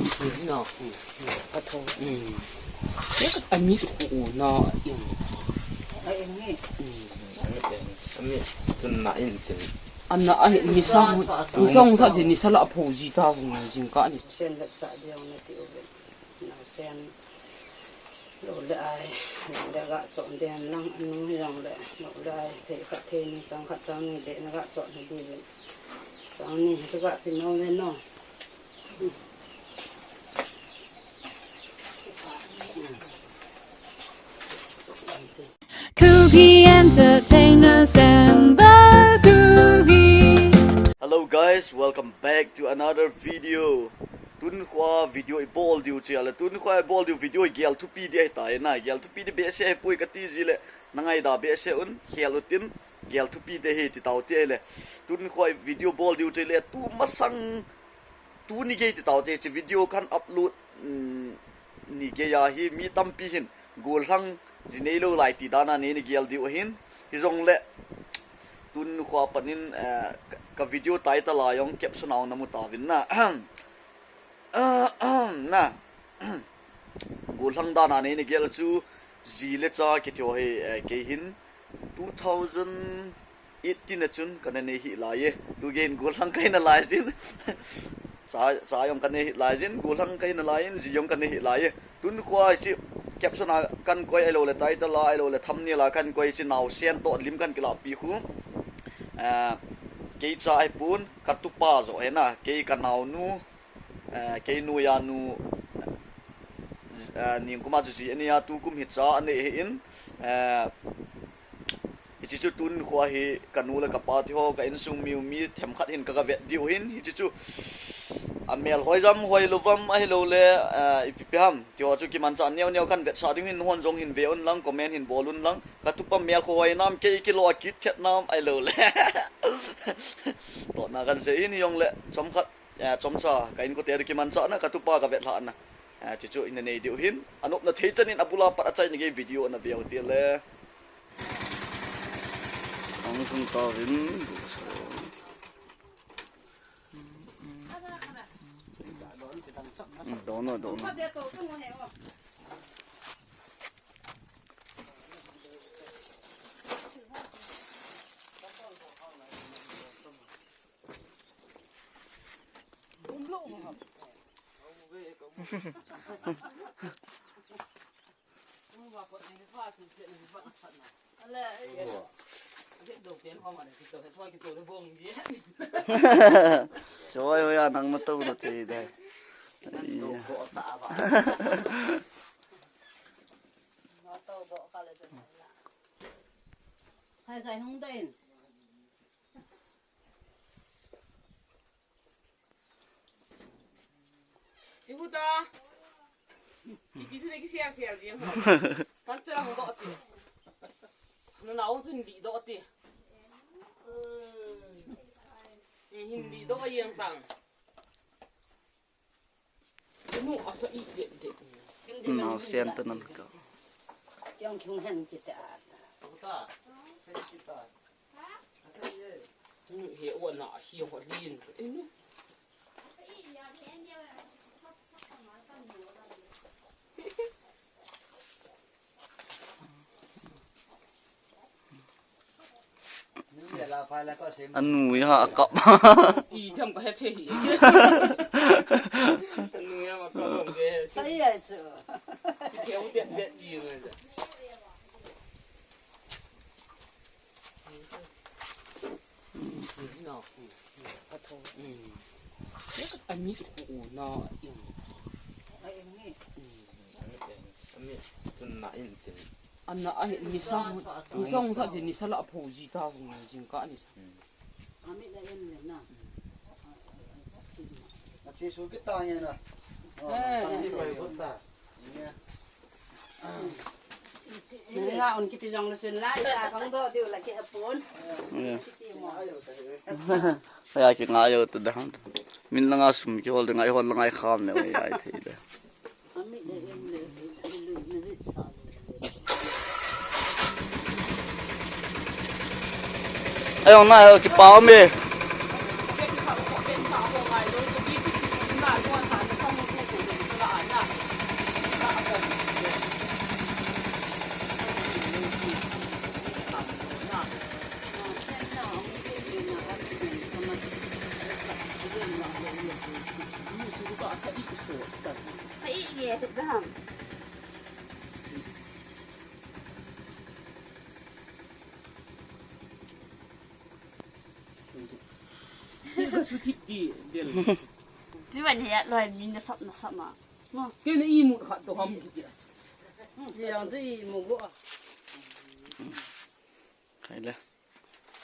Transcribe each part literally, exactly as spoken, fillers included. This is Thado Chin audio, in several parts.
Ina. Ka tho. Hmm. Ani ko na in. A in ni. Hmm. Ani, ani, chun na in tin. Ana a ni sa, ni sa sa je ni sa la pho ji ta hu jing ka ni. Sen le sa de na ti o be. Na sen. Lo le ai, lo le ga chon den lang anu jong le. Lo le ai, thei khat thei ni chang khat chang ni le na ga chon ni di le. Sang ni ka ga pi no ve no. Kuki Entertainers and the Kuki. Hello guys, welcome back to another video. Tun khua video i bol diu chia le, tun khua i bol diu video i gel thupi di ahi ta e na, gel thupi di behseh ahi poi ka ti ji le, na ngaida behseh un, khel utin, gel thupi di ahi ti tau ti ahi le. Tun khua i video bol diu chia le, tu masang, tu ni gei ti tau ti, chi video kan upload, um, ni gei a hi mi tampi hin gollhang ji nei lo lai ti dan a nei na gel diu ahin. Hi jong le tun khua panin, eh, ka, ka video title a jong caption a na mu ta vin na. Na. Gollhang dan a nei na gel chu ji le cha kiti ho hi, eh, kei hin two thousand eighteen a chun ka na nei hi lai e. Tu gei in gollhang ka hi na lai jin. Cha, cha jong ka nei hi lai jin, gollhang ka hi na lai in, ji jong ka nei hi lai e. Tun khua chi caption a kan koi ahilou le, title a ahilou le, thumbnail a kan koi chi naosen toh lim kan kila pi khu. Eh, kei cha ahi pon, ka tupa jo ahi na, kei ka naonu, eh, kei noiya nu, eh, ningkum a chu ji ani a, tukum hi cha anei ahin, eh, hichi chu tun khua hi ka nu le ka pa ti ho, ka insung mi, mi themkhat hin ka, ka vet diu ahin, hichi chu a mel hoi jam, hoi lou vam ahilou le, eh, ipi pi ham ti ho chu kimanchah neo neo kan vetsah ding hin, hon jong hin ve un lang, comment hin bol un lang, ka tupa mel hoi nam, kei kilo a kit khet nam ahilou le. Toh na kan sei hin jong le, chomkhat, eh, chomcha, ka inkote kimanchah na, ka tupa ka vetlhah na. Eh, chuchu ina nei diu hin, anop na thei chan in abul a pat achaina gei video na veu ti le. Ang sung ta vin, so. Dono, dono. Choi, hoi a nang na tou na te dai. Hai, hai, hung dai. Chihuta. Ki, ki sine ki siar siar ji ho. Kan chala ho do ti. No na o chun di do ti. Hmm. Hin di do yang tang. Nu asa i de de. Naosen ta nan ka. Kyong kyong hen ki ta. He wa na hi ho lin. Inu. Anu ya a kap. I tham ka he the hi. Anu ya ma ka bong ke. Sai ya chu. Ke u det det i ngai. Ani ko na in. Ani chun na in tin. Ana a ni sa, ni sa sa je ni sa la pho ji ta hu jing ka ni sa. Ami la in le na. Ati su kita ni na. Eh. Ati pai ko ta. Nga un kiti jong le sun lai ta kong do diu la ke apon. Ya ki nga yo ta da. Min la nga sum ki hol de ngai hol la ngai kham ne ya thei de. Ayong na yo ki pa me. Sa i nge, thit dam. Ni ka su thip ti del. Ti wan he loi mi na sap na sap ma. Ke na i mut khat to ham ki ti a. Yang ji i mu go a. Khai le.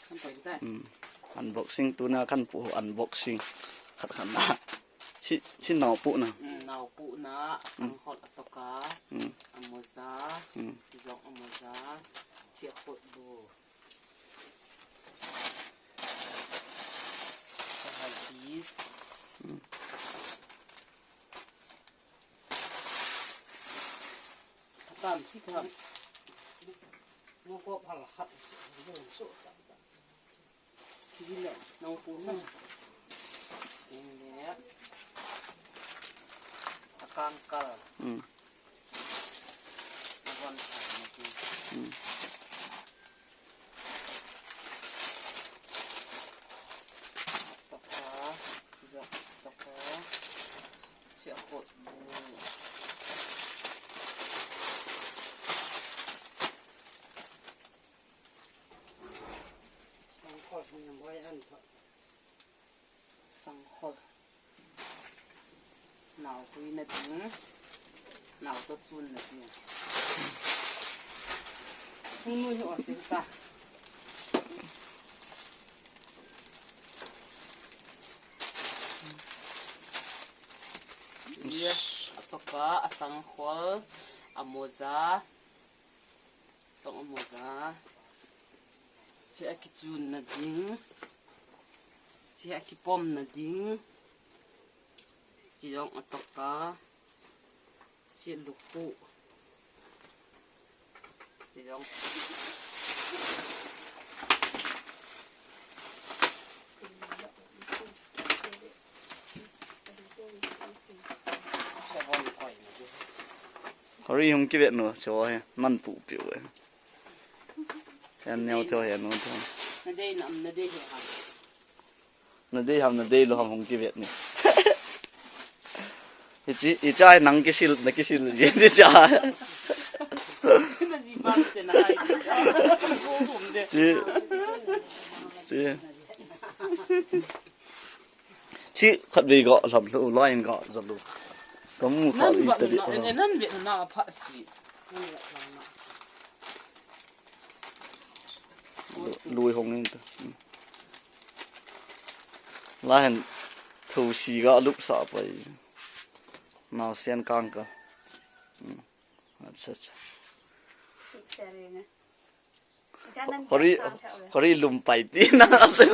Kan koi tai. Hmm. Unboxing tuna kan pu unboxing. Khat khat na. Si, si nau pu na. Hmm, nau pu na, sang hol atoka. Hmm. Amoja. Hmm. Si jong amoja. Si khut bu. Kahal bis. Hmm. Tam si kam. Mo ko phal khat. Mo so tam tam. Gile, nong pu na. Gile. Akang kal. Hmm. Awan kal na ti. Hmm. Toka, sijak toka, siya ko. Sangkhol. Nau hui na ding. Nau to chun na ding. Hung nu hi o sin ta. Yes, atoka, asangkhol, amoja. Tong amoja. Che akichun na ding. Che akipom na ding. Che jong atoka. Che luku. Che jong. Hori hung kivet nu, cho he, man pu piu he. Yan neo cho he nu cho. Na dei nam, na dei he ham. Na dei ham, na dei lou ham hung kivet ni. Hichi, hicha nang kisil, na kisil ji, hicha. Na ji bang se na hai. Chi, chi. Chi khat vei ga lam lou, lai in ga za lou. Kamu kha nan i va ta di na, pa. Nan ve na pha si. Lu-, lui hong in ta. Lai hen thu si ga lup sa pai. Nau sian kang ka. Hmm. Acha, acha, acha. Hori, hori lum pai ti na se.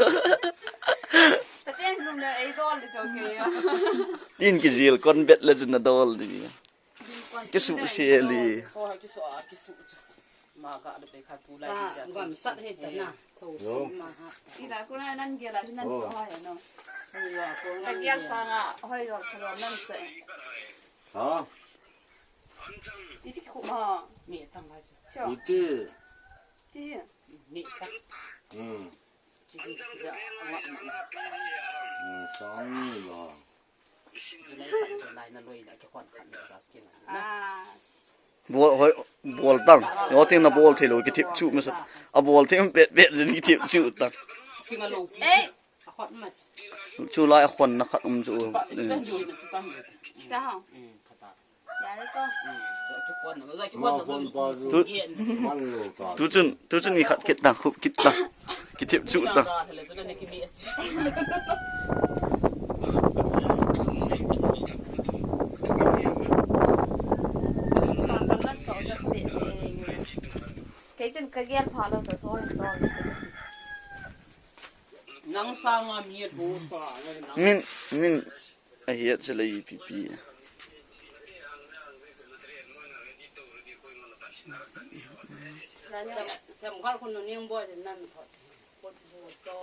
Tin ki jil kon bet le jun na dol di. Ki su se li. Ho ha ki su a, ki su chu. Ma ga le pe kha pu lai. Gam sat he ta na. Tho su ma ha. Ila ku na nan ge la nan so ha he no. Ka ge sa nga hoi jo kha nan se. Ha? Iti ki khu ma. Mi tang lai chu. Iti. Ti. Mi tang. Hmm. Ti, ti, ti, a, a, a, a. Hmm, sang ni la. Ti, ti, ti, lai na loi la ki khon khan na sa ki na. Ah. Bol, hoi, bol tang. Yo ting na bol thei lou ki thip chu ma sa. A bol thei um pet pet jin ki thip chu tang. Ki nga lou pi. Ei. Chu lai a khon na khat um chu. Sa ha. Tu, tu chun, tu chun i khat kit tang, khup kit tang. Ki thip chu tang. Kei chun ka gel pha lou ta so so. Nang sanga mi a thu sa, nang. Min, min a hiat se lei pipi. Them, them khat khun nu ning boi nan thot. Khut bu to,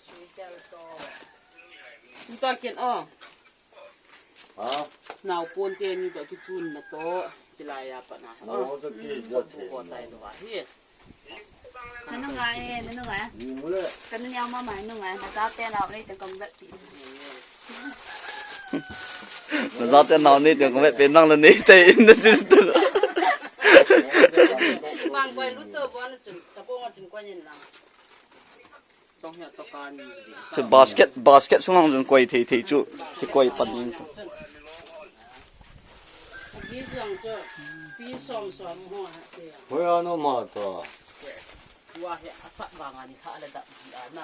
sui tel to. Tuta ken o. Ha? Nau pon teni to kichun na to, silai a pa na. Nau to ki jat he. Ko tai lo a hi. Nanu ngai, nanu ngai. Ni mu le. Kanu ni ama mai nu ngai, na ta te nau nei te kom vet pi. Najate nao nei teng kong vet pen nang la nei tei in na ti tu. Bang koi lut to bon chun, chakong chun koi in lang. Chu basket, basket sung lang chun koi thei thei chu. Kikoi pan in chu. Agi sang chu, pi som som ho ha ti. Hoi ano ma ta. Tua hi asat vang ani tha la dap di ana.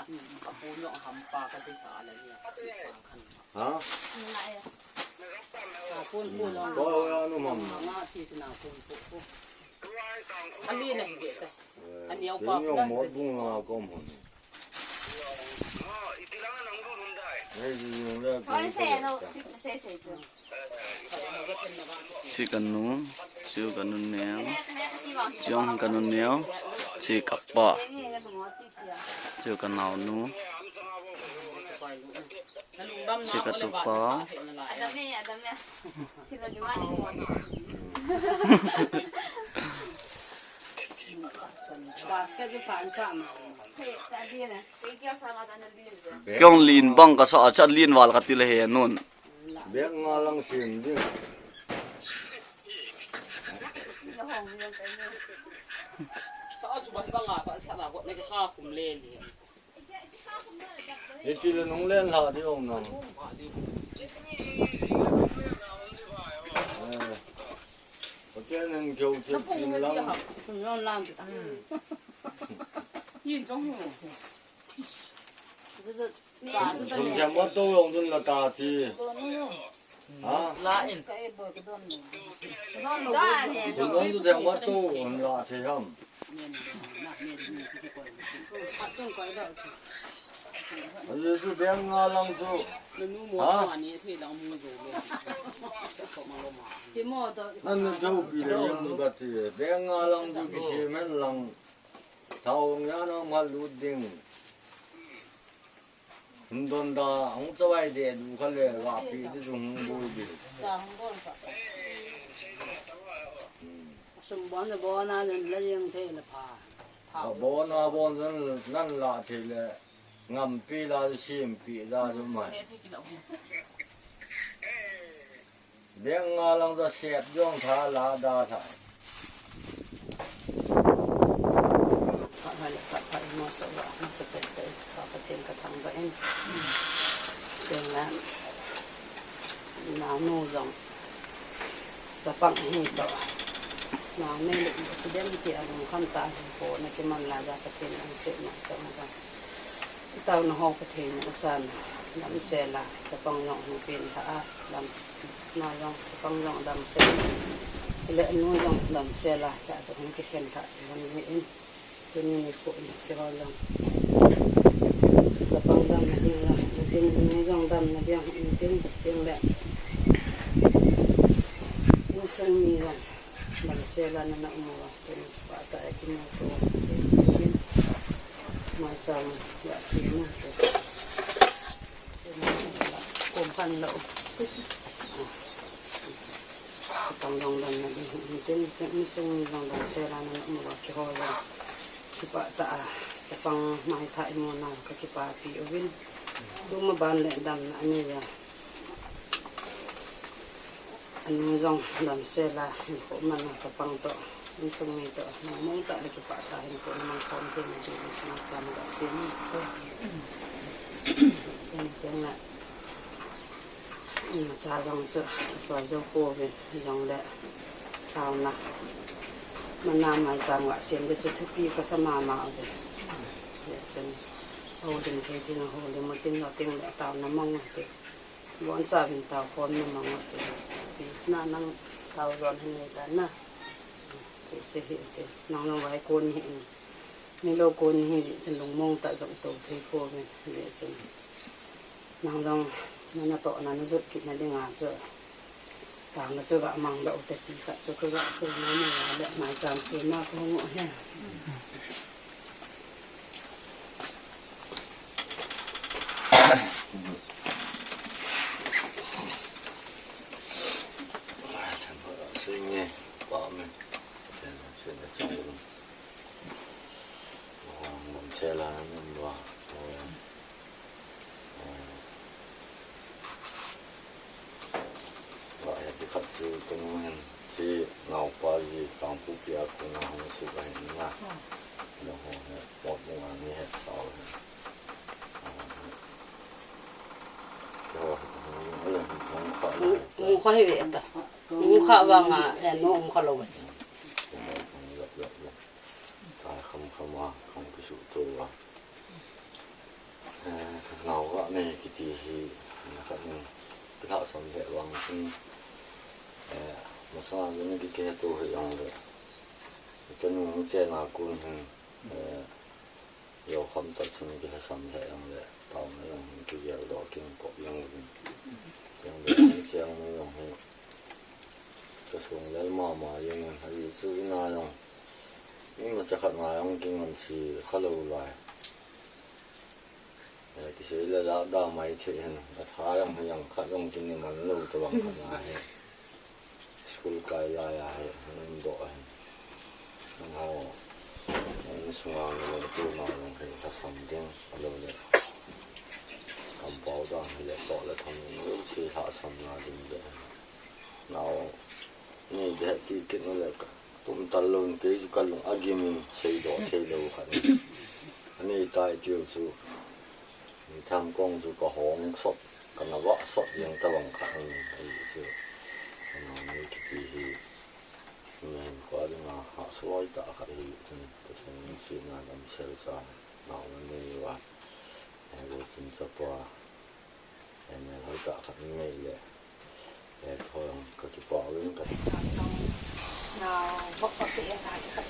Apu nyong hampa ka ti tha la ni. Ha? Ko ya nu mam. Nga ti sina kun ko ko. Ani na hi ta. Ani au pa. Ni mo bung na ko mo. Ai, ni mo la ko. Oi, se no, se se chu. Chi kanu, chi kanu neo, chi ong kanu neo, chi kapa, chi kanao nu, chi katupa. Kiong lin bang kasa acha lin val kati le he nun. Bek nga lang sim ding. Sa chu ba hi ba nga ba sa na ko ne ka khum le le. Ni ti le nung len la di ong nang. Eh. Hotel nen keu che pin lang. Nung lang. Yin jong hu. Sum theng ma to jong chun la ta ti. Ha? La in. Chun jong chu theng ma to jong la thei ham. Ahi chu beng nga lang chu. Ha? Nan nu theu pi le yang nu ka ti. Beng nga lang chu kisem hen lang. Thao jong ya na ma lut ding. Hung don da, hung chawai de du kha le, ga pi di chu hung boi di. Cha hung boi kha. Hmm. Sum bon le bon a len la jeng thei le pha. Pha. A bon a bon len lan la thei le, ngam pi la sim pi da chu mai. Beng nga lang chu sep jong tha la da tha. Phat hai le phat hai mo sa wa, mo sa pet pet, ka Pathen ka thangvah in. Teng la, nao nu jong, chapang hi to. Nao nei le, kidem ti a lungkham ta hi ko, na kiman la ja Pathen in sep ma chang jong. Taona ho Pathen in asan, damsel a, chapang jong hung pen lha a, dam, nao jong, chapang jong damsel, chule anu jong damsel a, kei jong hung kikhen lha, hung ji in, tuni nikho in, keiho jong, chapang damna ding la, in tin, anu jong damna ding, in tin, tin le, insung mi jong, damsel a nana um uva. Pata e kimu to. Maicham la sina to. Kom kan lo. Chapang jong damna ding, insung mi jong damsel a nana um uva keiho jong. Kipah tah a, chapang maitha imuna ka kipapi uvin. Tuma ban le damna anei a. Anu jong damsel a, hinkho man a chapang toh, insung mi toh, mong mong tah le kipah tah hinkho na mang khom thei na ding, maicham ga sim. Teng teng le, imacha jong chu, choi jou pouvin, jongle, taona. Mana maicham ga sim, ti chu thupi kasa mama uve. Hijeh chun, houlim thei ding, houlim u tin, lo tin le, taona mong u te. Boncha vin tao khom na mang u te. Pi na nang tao jon hin nei ta na. Ti che hi te. Nang nang vai kon hi in. Mi lo kon hi ji chun lungmong tah jong to thei pouvin ji chun. Nang jong na natohna na jot kit na dinga chu. Taona chu ga mang doh u te ti khat chu ka ga sei na mo le maicham sei na ko ngo he. Khat chu kanu hin, chu naopa ji Kangpokpi a kona hung suh ahin na. Kanu ho hi, pot bunga ni he sao hi. Keiho hi, hung, hung, hung kha la. Hung kha hi ve ta. Hung kha vanga, eh, no hung kha lou va chu. Hung, hung, hung, hung, hung. Kai kham kham a, kham kisuh to a. Eh, nao ga nei kiti hi, na khat in, kilhahsam lheh vang chun, eh, masang a chun kikeh to hi jong le, chanu hung chen a kon hin, eh, jo kham ta chun kilhahsam lheh jong le, taona jong hin kigel doh king kop jong uvin. Jong le, hung chen a jong hin, Ka sung lel mama jeng in, ajeh chu in a jong, imacha khat na jong kingansei kha lou lai. Eh, kisei le la da mai thei hin, atha jong hi jong khat jong kin iman lou tabang khat na hi. School kai lai a hi, hung um doh a hi. Hung ho, in sunga jong tu na jong hi lhasam ding, alou le. Kampao dang hi le toh le tham in, lou si lhasam na ding le. Nao, ni de ti kin le ka tum tal lou in kei chu ka lung a gim in seidoh thei lou khat in. Ani tai tiu chu, ni tham kong chu ka hong sot, ka na vah sot jeng tabang khat in, ahi chu. Nao ni kiti hi, ni hin kua ding a hahsa loi tah khat hi chun, Pathen in sina lam sel sa, nao na nei uva, eh, lo chin chapa, eh, mel hoi tah khat in nei le, Eh, kho jong ka kipah uvin ka. Chan chang na vok pa pe na ka.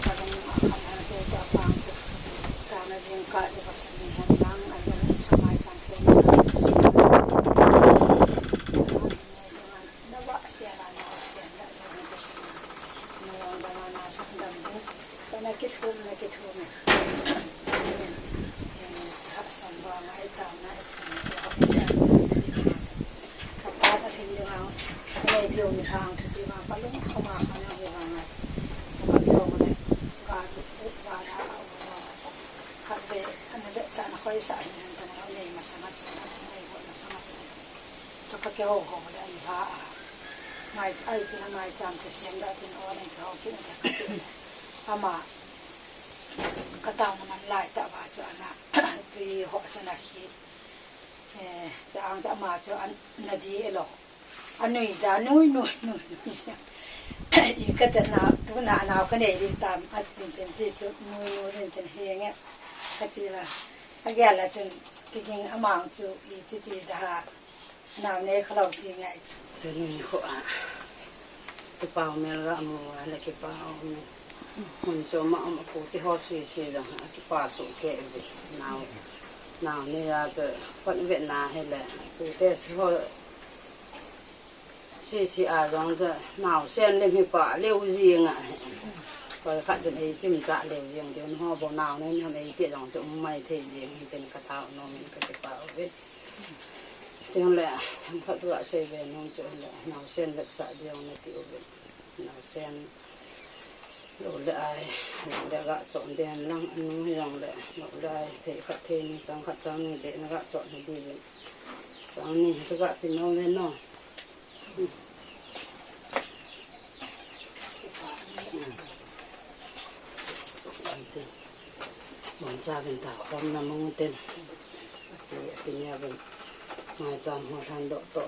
Ka ding a khan han te ta pang chu. Ka na jing ka de ba sa ni han lang a dong sa mai chan pe na sa si. Na va sia la na sia la na ni ka. Ni jong dam a na sa dam ding. Sa na kithum, na kithum. Eh, lhahsam vang a i taona i thum, i ho i san na, i thum na. Ka pa ka thim ding ang, ka nei lou ni hang, thu ti vang, ka lung kham a kham jong hi vang a. Sa ka kihou le, ka lu, u, va la, a, u, va. Khat ve, ana vetsah na khoi sa hin, hin, ka na nei masang a chu, nei vot masang a chu. Chu ka kihou hou le ani ha a. Ngai, ai tin a ngai chan chu siam da tin o nei ka hou kin a ka tin. Ama, ka taona man lai ta va chu ana, tui ho chu na khi. Eh, cha ang cha ama chu an, na di e lo. A nui ja, nui, nui, nui, nui ja. I ka te na, tu na, na ka nei ri tam, a tin tin ti chu, nui, nui, tin tin hi nge. Ka ti la. A gel la chun, kiging amang chu, i ti ti da ha. Nao nei kha lou ti ngai. Tuni nikho a, kipah mel ga mu a le kipah um. Mun chom a um a pu ti ho sese jong a kipah soh kei ve. Nao, nao nei a chu phot ve na hi le pu te si ho sese a jong chu naosen lim hi pha leu jing a. Koi khat chun ei chim cha leu jing ti ho bou nao nei ni hon ei ti jong chu um mai thei jing hi tin ka tao nom in ka kipah ve. Chuteng le, themkhat tua sei ve nom chu le, naosen vetsah ding na ti uve. Naosen, lo le ai, lo le ga chon den lang, anu jong le, lo le ai, thei khat thei ni, chang khat chang ni, be na ga chon ni di ve. Chang ni, ka ga pi nom ve no. Bon cha ben ta khom na mong ten. Api, api nia ben. Ngai chan ho lhan doh to.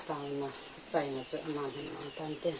Tang na, chai na chu aman hin mang tan te.